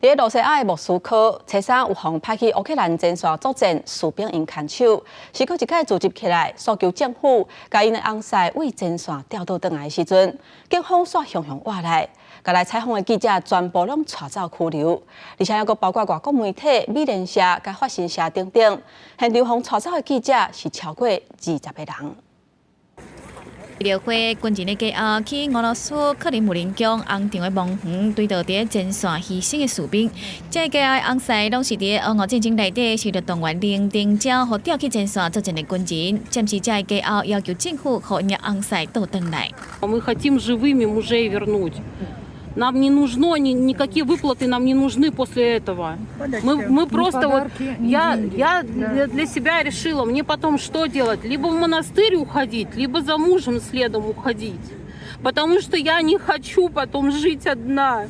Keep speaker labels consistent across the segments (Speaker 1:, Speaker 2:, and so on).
Speaker 1: 佇羅西亞的莫斯科，初三有予派去烏克蘭前線作戰士兵𪜶牽手，時過一擺聚集起來，訴求政府共𪜶的翁婿對前線調倒轉來的時陣，警方煞雄雄倚來，共來採訪的記者全部攏帶走拘留，而且猶閣包括外國媒體、美聯社、佮法新社等等，現場予帶走的記者是超過20個人。
Speaker 2: 為著軍人的家後去俄羅斯克里姆林宮紅場的墓園追悼佇前線犧牲的士兵。這个家的翁婿攏是佇俄烏戰爭內底受著動員令徵召，予調去前線作戰的軍人。暫時這个家後要求政府予𪜶的翁婿倒轉來。
Speaker 3: Мы хотим живыми мужей вернуть. Нам не нужно никакие выплаты, нам не нужны после этого. Мы просто вот, я для себя решила, мне потом что делать? Либо в монастырь уходить, либо за мужем следом уходить. Потому что я не хочу потом жить одна.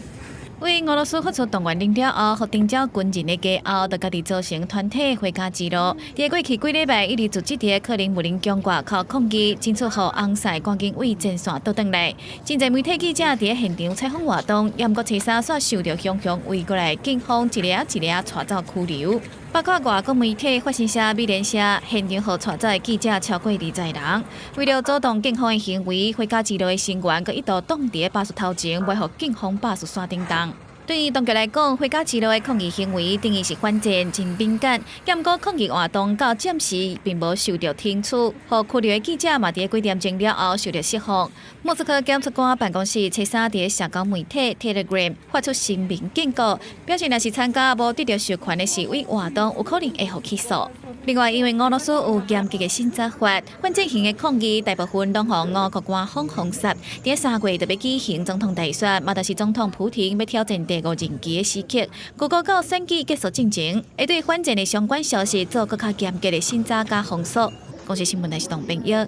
Speaker 2: 對俄羅斯發出動員令了後，予徵召軍人的家後，就家己組成團體回家之路。佇過去幾禮拜，一直組織佇克里姆林宮外口抗議，爭取予翁婿趕緊對前線倒轉來。真濟媒體記者佇現場採訪活動，也毋過初三煞受著雄雄圍過來，警方一个一个帶走拘留。包括外國媒體、法新社、美聯社，現場予帶走的記者超過20人。為著阻擋警方的行為，回家之路的成員閣一度擋佇巴士頭前，袂予警方巴士線頂動。對於當局來講，回家之路的抗議行為等於是反戰，真敏感。毋過抗議活動到暫時並無受著懲處，予拘留的記者嘛，佇幾點鐘了後受著釋放。莫斯科檢察官辦公室初三佇社交媒體 Telegram 發出聲明警告，表示若是參加無得著授權的示威活動，有可能會予起訴。另外，因為俄羅斯有嚴格的審查法，反戰型的抗議大部分攏予俄國官方封殺。佇3月就欲舉行總統大選，嘛就是總統普廷欲挑戰第五任期的時刻。預估到選舉結束進前，會對反戰的相關消息做閣較嚴格的審查佮封鎖。公視新聞台是董炳耀。